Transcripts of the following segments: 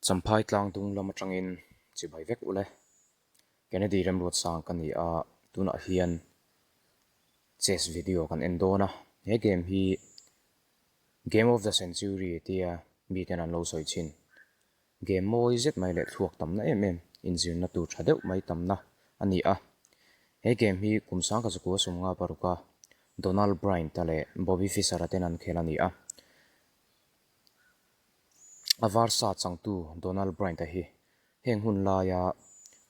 Champhai tlang dung lam atangin chibai vek ule. Kennedy Remruatsang ka ni a, tunah hian chess video kan en dawn a. He game hi Game of the Century tia miten an lo sawi thin. Game mawi zet mai leh thluak tamna em em inzirna tur tha deuh mai tamna a ni a. He game hi kum sangkha zakua 50 paruka Donald Bryant-a leh Bobby Fischer-a ten an khel a ni a. A var sa changtu Donald Bryant-a hi heng hun laia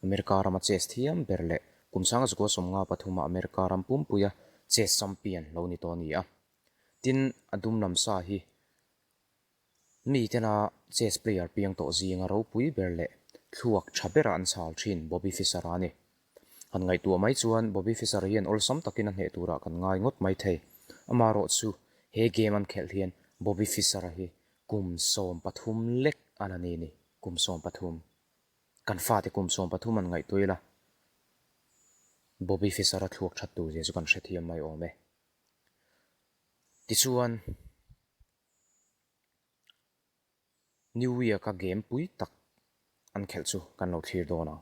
America rama chess thiam ber leh kum sangkha zakua 50 pathuma America ram pumpuia chess champion lo ni tawh a ni a. Tin, a dum lam sa hi Mi tena chess player piang tawh zinga ropui ber leh thluak tha bera an chhal thin Bobby Fischer-a a ni. Han ngaihtuah mai chuan Bobby Fischer hian awlsam takin a hneh turah kan ngai ngawt mai thei. Amaherawh chu he game an khelh hian Bobby Fischer-a hi kum 13 lek a la ni ni, kum 13. Kan fate kum 13 an ngaihtuah ila Bobby Fischer-a thluak that tur zia chu kan hrethiam mai awm e. Tichuan. New Year-ka game pui tak an khelh chu kan lo thlir dawn ang.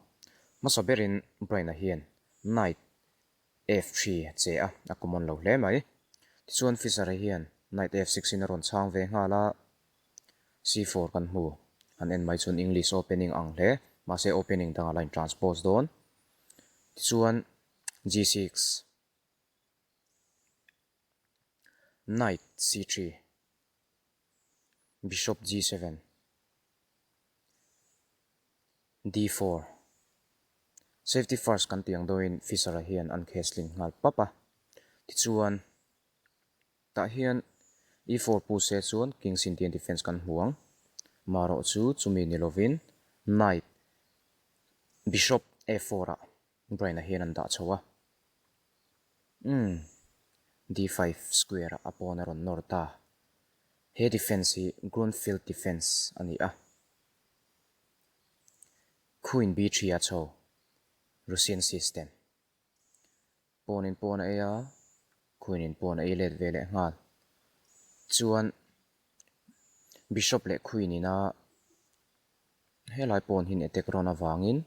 Hmasa berin Brian-a hian Knight F3 a che a, a common lo hle mai. Tichuan Fischer-a hian Knight F6 in a rawn chhang ve nghal a, C4 kan hmu. Han en mai chuan English opening ang hle, mahse opening dangah la in transpose dawn. Tichuan G6. Knight c3, Bishop g7, d4. Safety first kan tih ang deuhin Fischer-a hian an case tling nghal pap a. Tichuan, tah hian e4 pu se chuan King's Indian defence kan hmu ang. Marawh chu chumi ni lovin Knight Bishop a4 ah Brian-a hian an dah chho a. Umm, d5 square ah a pawn a rawn nawr ta. He defence hi Grunfeld defence a ni a. Queen b3 a chho, Russian system. Pawn in pawn a ei a, Queen in pawn a ei let ve leh nghal. Chuan Bishop leh Queen in a Helai pawn hian attack rawn avangin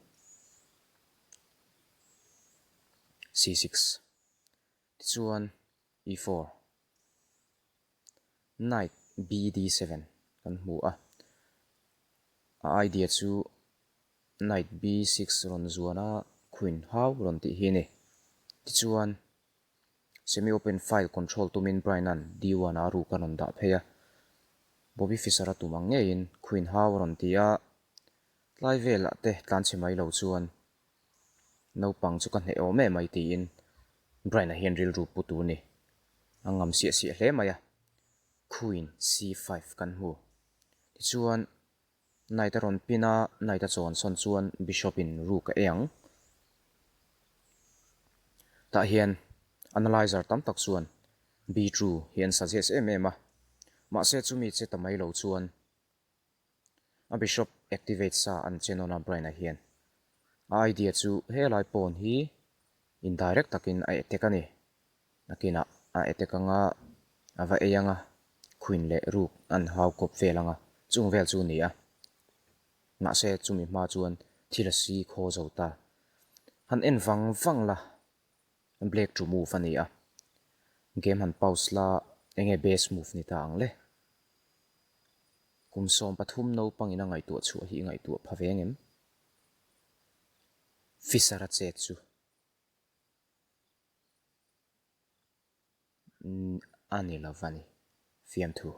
c6 tichuan e4 knight bd7 kan hmu a, a idea chu knight b6 rawn zuan a queen hau rawn tih hi a ni. Tichuan Semi open file control tumin Brian-a'n D1 a ruk a rawn dah phei a. Bobby Fischer-a tum ang ngeiin Queen Hau a rawn ti a, tlai velah te tlanchhe mai lo chuan naupang chu ka hneh awm em mai tiin Brian-a hian rilru pu tur ni. A ngam siah siah hle mai a, Queen C5 kan hmu. Tichuan Knight a rawn pin a, Knight a chawn sawn chuan Bishop in rook a ei ang. Tah hian analyzer tam tak chuan B true hi an suggest em em a, mahse chumi che ta mai lo chuan a Bishop activate sa an che nawn a Brian-a hian. A idea chu helai pawn hi indirect takin a attack a ni. Nakinah a attack anga a va ei anga queen leh rook an hau kawp vel anga chung vel chu a ni a. Mahse chumi hma chuan thil a si khaw zo ta. Han en vang vang la black to move a ni a. Game han pause la enge best move ni ta ang le. Kum 13 naupangin a ngaihtuah chhuah hi i ngaihtuah pha ve ngem? Fischer a chet chu. A ni lo va ni, fiamthu.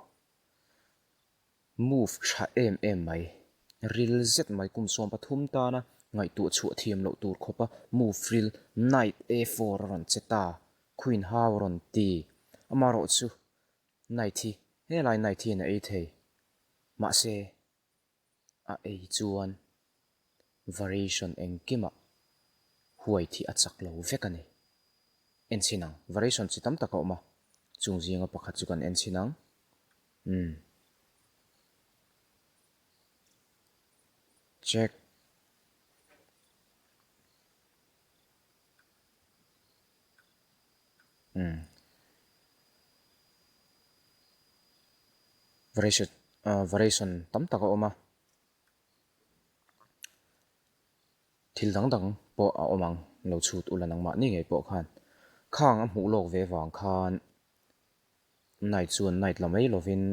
Move tha em em mai, ril zet mai kum 13 tana ngaihtuah chhuah thiam loh tur khawpa move ril knight a4 a rawn che ta, queen hau a rawn ti. Amaherawh chu knight hi helai knight hian a ei thei. Mahse. A ei chuan variation engkimah huai thih a chak lo vek a ni. En chhin ang, variation chi tam tak a awm a, chung zinga pakhat chu kan en chhin ang. Umm. Check. Umm. Variation ah variation tam tak a awm a. Thil dang dang pawh a awm ang, lo chhut ula nangmahni ngei pawh khan. Khang a hmuh lawk ve vang khan Knight chuan Knight la mai lovin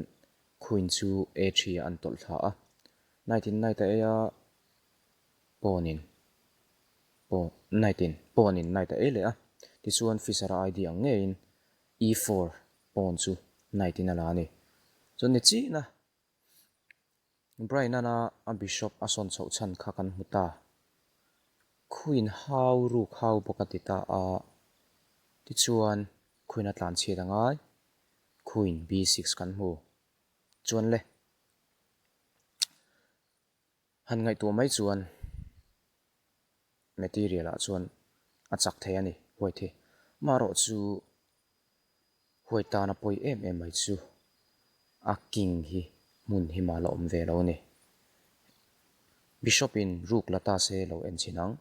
Queen chu A thi ah an tawlh thla a. Knight in Knight a ei a, Pawn in Pawn Knight in Pawn in Knight a ei leh a. Tichuan Fischer a ID ang ngeiin E4 Pawn chu Knight in a la a ni. Chuan ni chihna Brian-a a Bishop a sawn chhoh chhan kha kan hmu ta. Queen hau ruk hau bawk a ti ta a, tichuan Queen a tlan chhiat a ngai, Queen B6 kan hmu. Chuan le, han ngaihtuah mai chuan material ah chuan a chak thei a ni, White hi. Marawh chu Huai tana pawi em em mai chu a king hi hmun hi mah la awm ve lo a ni. Bishop in ruk la ta se lo en chhin ang.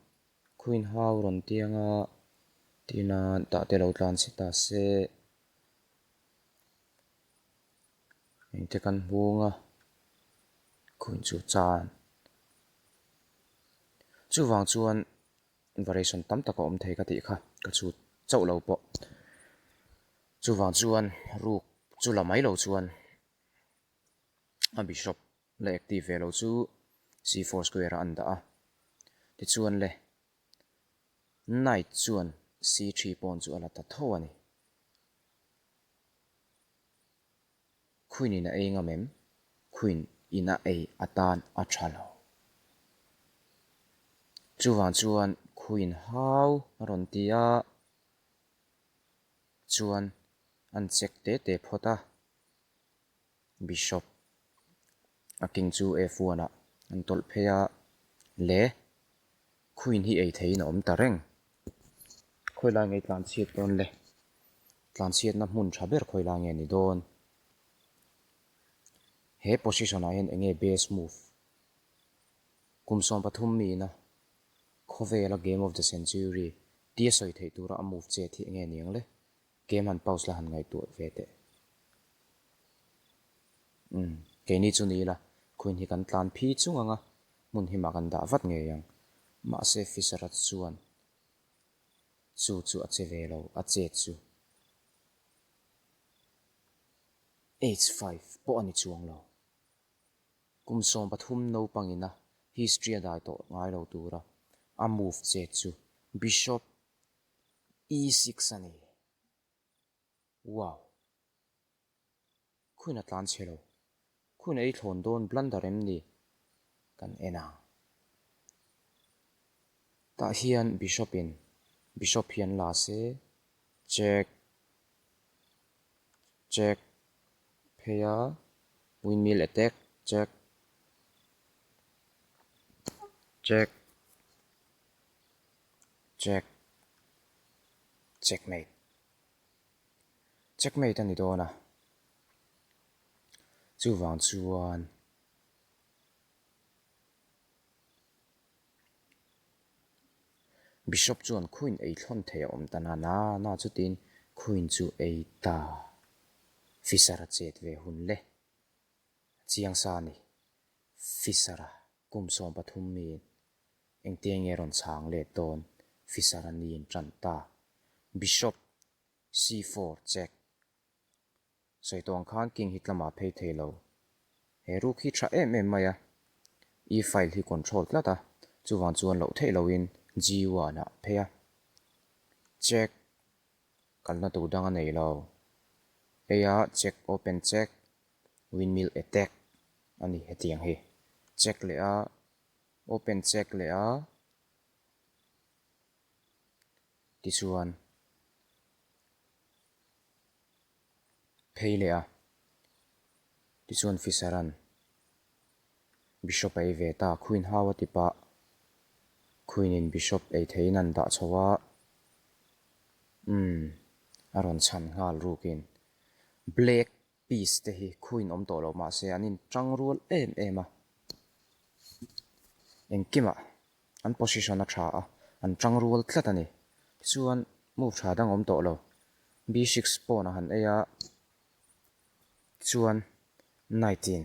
Queen hau rawn tiang a, tina tah te lo tlan chhe ta se. Engte kan hmung a, Queen chu chan. Chuvang chuan Variation tam tak a awm thei ka tih kha ka chhut chauh lo pawh. Chuvang chuan ruk chu la mai lo chuan a bishop la active ve lo chu c4 square ah an dah a. Tichuan le knight chuan c3 pawn chu a la ta tho a ni. Queen in a ei ngam em? Queen in a ei atan a tha lo. Chuvang chuan Queen hau a rawn ti a, chuan an check te te phawt a, Bishop a king chu F1 ah an tawlh phei a, le Queen hi ei theihin a awm ta reng. Khawilai nge i tlanchhiat dawn le? Tlanchhiatna hmun tha ber khawilai nge ni dawn? He position ah hian enge best move? Kum 13 miin a khawvela game of the century tia sawi theih tura a move chet hi enge niang le? Game han pause la han ngaihtuah ve teh. Umm, keini chu ni ila, Queen hi kan tlan phi chung ang a, hmun himah kan dah vat ngei ang. Mahse Fisher-a chuan chu chu a che ve lo, a chet chu. H5 pawh a ni chuang lo. Kum 13 naupangin a history a dai tawh ngai lo tura a move chet chu Bishop E6 a ni. Wow! Queen a tlan chhe lo. Queen a ei thlawn dawn blunder em ni? Kan en ang. Tah hian Bishop in Bishop hian la se check check phei a windmill attack check check check checkmate. Checkmate a ni dawn a, chuvang chuan Bishop chuan Queen ei thlawn thei a awm ta na na na chutin Queen chu ei ta. Fisher a chet ve hun le. A chiang sa a ni. Fisher a kum 13 miin engtiang nge rawn chhang let dawn Fisher a niin tan ta. Bishop C4 check. Sawi tawh ang khan king hi tlamah phei thei lo. He ruk hi tha em em mai a. E file hi control tlat a, chuvang chuan loh theih loin G1 ah phei a. Check kalna tur dang a nei lo. Hei a check open check windmill attack a ni hetiang hi. Check leh a open check leh a. Tichuan, phei leh a, tichuan Fisher-a'n Bishop a ei ve ta, Queen hau a ti pah. Queen-in Bishop ei theihin an dah chho a, umm, a rawn chhan nghal rukin. Black piece te hi Queen awm tawh lo mahse an inṭang rual em em a, engkimah An position a tha a, an tang rual tlat a ni. Tichuan move tha dang awm tawh lo. B6 pawn a han ei a, tichuan knight in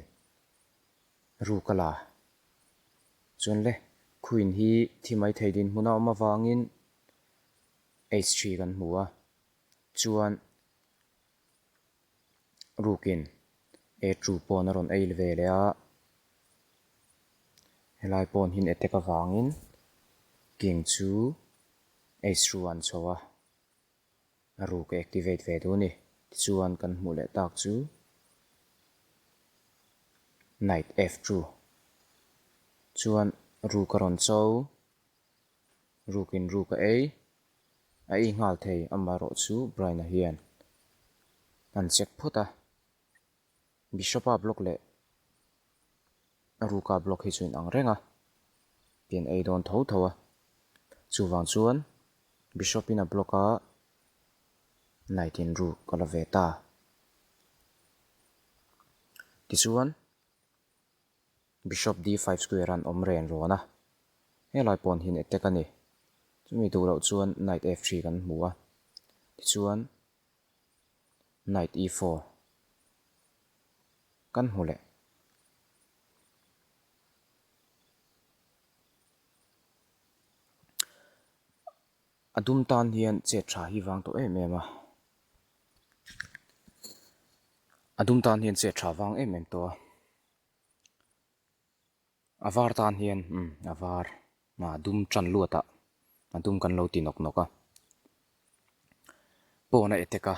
ruk a la. Chuan le, Queen hi thi mai thei dinhmun a awm avangin h3 kan hmu a, chuan rukin a2 pawn a rawn ei ve leh a, helai pawn hian attack avangin king chu h2 an chho a. A ruk a activate ve duh a ni. Tichuan kan hmuh leh tak chu Knight F2 chuan ruk a rawn cho, rukin ruk a ei, a ei nghal thei amaherawh chu Brian-a hian an check phawt a, Bishop-a block leh a ruka block hi chu inang reng a, pian ei dawn tho tho a, chuvang chuan Bishop in a block a, Knight in ruk a la ve ta. Tichuan Bishop d5 square an awm ren rawn a, helai pawn hian attack a ni. Chumi duh loh chuan Knight f3 kan hmu a, tichuan Knight e4 kan hmu leh. A dum tan hian chet tha hi vang tawh em em a. A dum tan hian chet tha vang em em tawh a. A var tan hian umm a var a dum tan luat ah a dum kan lo ti nawk nawk a. Pawn a attack a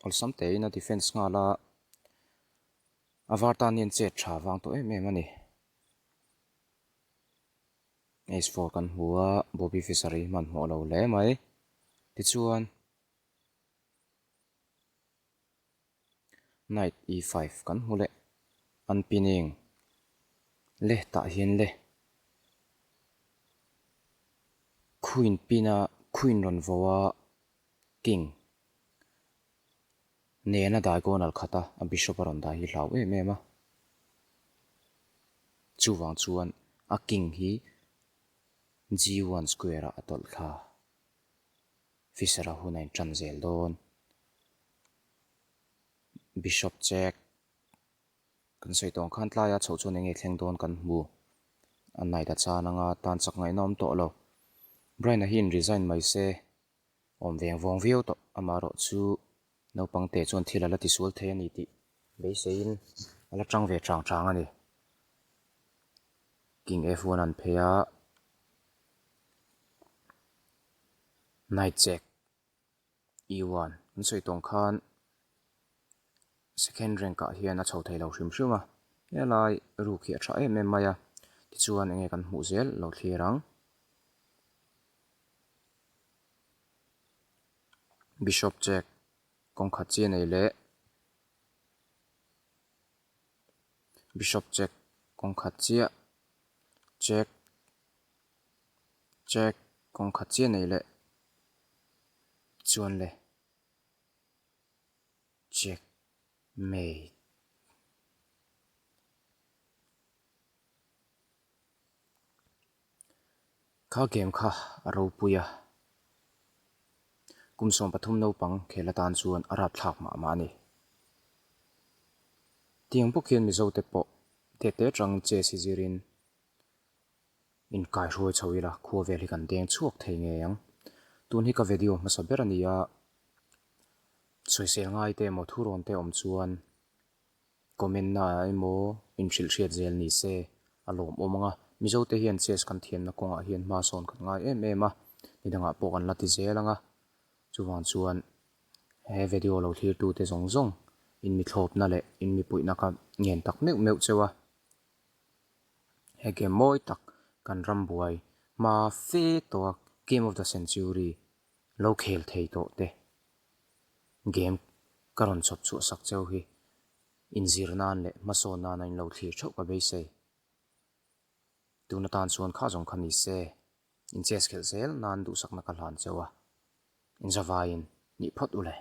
awlsam tein a defence nghal a. A var tan hian chet tha vang tawh em em a ni. H4 kan hmu a, Bobby Fischer hi hmanhmawh lo hle mai. Tichuan Knight E5 kan hmu leh. An pinning le tah hian le Queen pin a Queen rawn vo a King nena diagonal khat a a Bishop a rawn dah hi hlau em em a. Chuvang chuan a King hi G1 square ah a tawlh thla. Fisher-a hun a intan zel dawn. Bishop check. Kan sawi tawng khan tlaia chhoh chuan eng nge thleng dawn kan hmu. A night a chan anga tan chak ngaihna awm tawh lo. Brian-a hi in resign mai se. Awm veng vawng viau tawh. Amaherawh chu naupang te chuan thil a la tisual thei a ni tih beiseiin a la tang ve chang chang a ni. King F1 an phei a. Night check E1 an sawi tawng khan second rank ah hian a chho thei lo hrim hrim a, helai ruk hi a tha em em mai a, tichuan enge kan hmuh zel lo thlir ang. Bishop check kawngkhat chi a nei leh Bishop check kawngkhat chiah check. Check kawngkhat chiah nei leh chuan le check mate. Kha game kha a ropui a, kum 13 naupang khel atan chuan a rapthlak mah mah a ni. Tiang bawk hian Mizo te pawh tete atang chess hi zirin Inkaihruai chho ila khua vel hi kan deng chhuak thei ngei ang. Tun hi ka video hmasa ber a ni a, sawisel ngai te emaw thurawn te awm chuan comment na ah emaw inhrilh hriat zel ni se a lawmawm ang a. Mizo te hian chess kan thiamna kawngah hian hma sawn kan ngai em em a, nidangah pawh kan la ti zel ang a. Chuvang chuan he video lo thlirtu te zawng zawng inmithlawpna leh inmipuihna kha ngen tak meuh meuh cheu a. He game mawi tak kan ram buai hma fe tawh a game of the century lo khel thei tawh te game ka rawn chhawp chhuah sak cheu hi inzir nan leh hmasawn nan a inlo thlir theuh ka beisei. Tun atan chuan kha zawng kha ni se in chess khelh zel nan duhsakna ka hlan cheu a, inzavaiin nih phawt u le.